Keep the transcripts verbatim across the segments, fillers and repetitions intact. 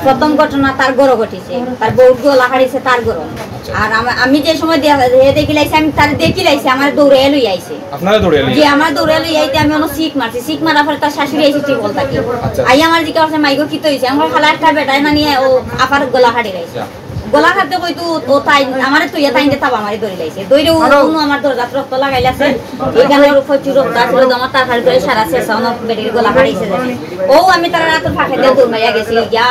প্রথম ঘটনা তার ঘরো ঘটিছে, তার বউর গলা কাটিছে তার ঘরো। আর আমা-, আমি যে সময় দিয়া, হে দেখিলাইছে, আমি তারে দেখিলাইছি, আমারে দৌড়াইয়া লইয়া আইছে। আপনারে দৌড়াইয়া লইয়া? জি, আমারে দৌড়াইয়া লইয়া আইতে আমি অনো চিক মারছি, চিক মারার পরে তার শাশুড়ি আইছে টিবল থাকি। আইয়া আমারে জিজ্ঞাসা করছে, "মাইগো, কিতা অইছে?" আমি কই, "খালা একটা বেটায় নানি ও আপার গলা কাটি লাইছে।" গলা কাটতে কইতো ও তাই আমারে থইয়া তাইন দে থাবা মারি ধরি লাইছে। ধইরে ও কুনু আমার দরজাত রক্ত লাগাইলাছে। এখানে ওর প্রচুর রক্ত আছিল, আমার তার খালি করে সারা শেষ, আমার বেটির গলা ফাড়াইছে জানি। ও আমি তার রাতের ফাঁকে দিয়ে দৌড় মারিয়া গেছি, গিয়া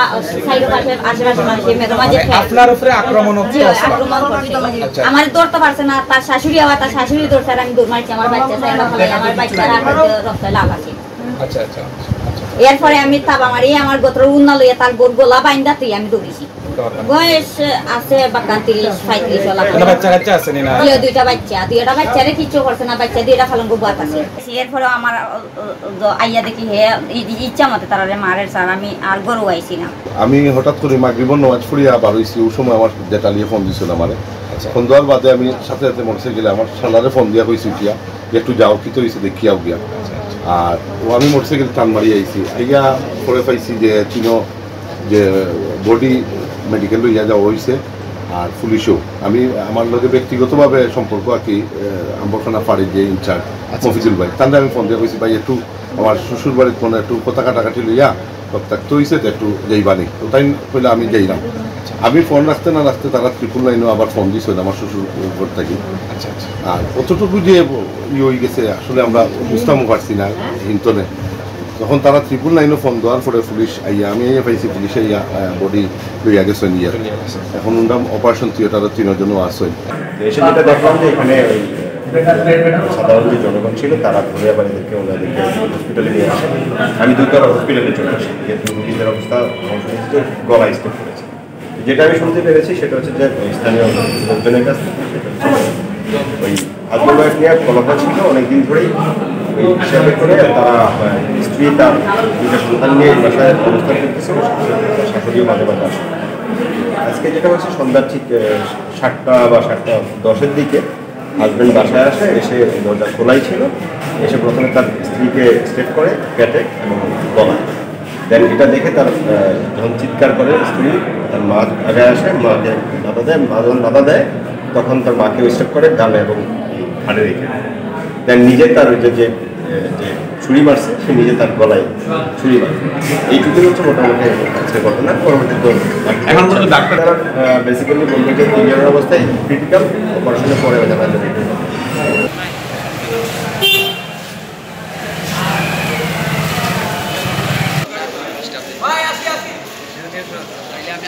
সাইডের পাশে, আশেপাশে মানুষের মেয়েদের মাঝে মানে ফেলে। আপনার উপরে আক্রমণ হচ্ছে জি, আসলে? আক্রমণ করছে। আচ্ছা। আমার ধরতে পারছে না, তার শাশুড়ি আবার তার শাশুড়ি ধরছে, আর আমি দৌড় মারছি, আমার বাচ্চা চাই না, আমার বাচ্চা রাখা রক্ত লাভ আছে। আচ্ছা, আচ্ছা, আচ্ছা, আচ্ছা। এরপরে আমি থাবা মারি, আমার গোত্র উন্না লইয়া তার বউর গলা বাইন্দা তুই আমি দৌড়িছি। বয়স আছে বাক্কা তিরিশ, পঁয়ত্রিশ ওলা। মানে বাচ্চা কাচ্চা আছে নি না? জি, দুইটা বাচ্চা, দুইটা বাচ্চারে কিচ্ছু করছে না, বাচ্চা দুইটা ফালঙ্গ বাত আছে। এরপরে আমার, ও, ও, ও, আইয়া দেখি হে ই-, ই-, ইচ্ছা মতে তারারে মারের স্যার, আমি আর ঘরো আইছি না। আমি হঠাৎ করে মাগরিবর নামাজ পড়িয়া বার হইছি, ওই সময় আমার জেঠালিয়ে ফোন দিছিল আমারে। আচ্ছা। ফোন দেওয়ার বাদে আমি সাথে সাথে মোটরসাইকেলে আমার শালারে ফোন দিয়া কইছি উঠিয়া যে, "একটু যাও, কিতা হইছে দেখিয়া আও গিয়া।" আর ও আমি মোটরসাইকেল টান মারি আইছি, আইয়া পরে পাইছি যে তিনো যে বডি মেডিকেল লইয়া যাওয়া হইছে। আর পুলিশও, আমি, আমার লগে ব্যক্তিগতভাবে সম্পর্ক আর কি, আহ, আম্বরখানা ফাঁড়ির যে ইনচার্জ আচ্ছা। মফিজুল ভাই, তানরে আমি ফোন দিয়া কইছি, "ভাই, একটু আমার শ্বশুর বাড়িত মনে একটু কথা কাটাকাটি লইয়া রক্তাক্ত হইছে, তো একটু যাইবানি।" তো তাই কইলা, "আমি যাইলাম।" আমি ফোন রাখতে না রাখতে তারা ট্রিপল নাইনও আবার ফোন দিছিল আমার শ্বশুর ঘর থাকি। আচ্ছা, আচ্ছা। আর অতটুকু যে ই হয়ে গেছে, আসলে আমরা বুঝতামও পারছি না হিন্তনে। তখন তারা ট্রিপল নাইনও ফোন দেওয়ার পরে পুলিশ আইয়া, আমি আইয়া পাইছি পুলিশ আইয়া, আহ, বডি লইয়া গেছে নিয়ে। এখন ওনারা অপারেশন থিয়েটারে তিনজনও আছে। তো এসে যেটা দেখলাম যে এখানে ওই সাধারণ যে জনগণ ছিল, তারা ধরে আবার এদেরকে, ওনাদেরকে হসপিটালে নিয়ে আসে। আমি দ্রুত হসপিটালে চলে আসি, যেহেতু রুগীদের অবস্থা ধ্বংস হয়েছে, গলা স্ট্রোক করেছে। যেটা আমি শুনতে পেরেছি সেটা হচ্ছে যে ওই স্থানীয় লোকজনের কাছ থেকে সেটা হচ্ছে ওই হাজব্যান্ড ওয়াইফ নিয়ে কলহ ছিল অনেকদিন ধরেই। ওই হিসাবে করে তারা, আহ, স্ত্রী তার দুইটা সন্তান নিয়ে এই বাসায় অবস্থান করতেছে, শাশুড়িও মাঝে মাঝে আসে। আজকে যেটা হচ্ছে সন্ধ্যার ঠিক, আহ, সাতটা বা সাতটা দশের দিকে হাজব্যান্ড বাসায় আসে, এসে দরজা খোলাই ছিল, এসে প্রথমে তার স্ত্রীকে স্ট্রেট করে পেটে এবং গলায়। দেন এটা দেখে তার, আহ, যখন চিৎকার করে স্ত্রী, তার মা আগে আসে, মাকে বাধা দেয়, মা যখন বাধা দেয়, তখন তার মাকে স্ট্রেট করে গালে এবং ঘাড়ে রেখে দেয়। দেন নিজে তার ওই যে, যে, আহ, যে ছুরি মারছে, সে নিজে তার গলায় ছুরি মারছে। এইটুকুই হচ্ছে মোটামুটি আজকে ঘটনা। পরবর্তীতে এখন পর্যন্ত ডাক্তার তারা, আহ, বেসিক্যালি বলবে যে তিনজনের অবস্থায় ক্রিটিক্যাল, অপারেশনের পরে জানা যাবে।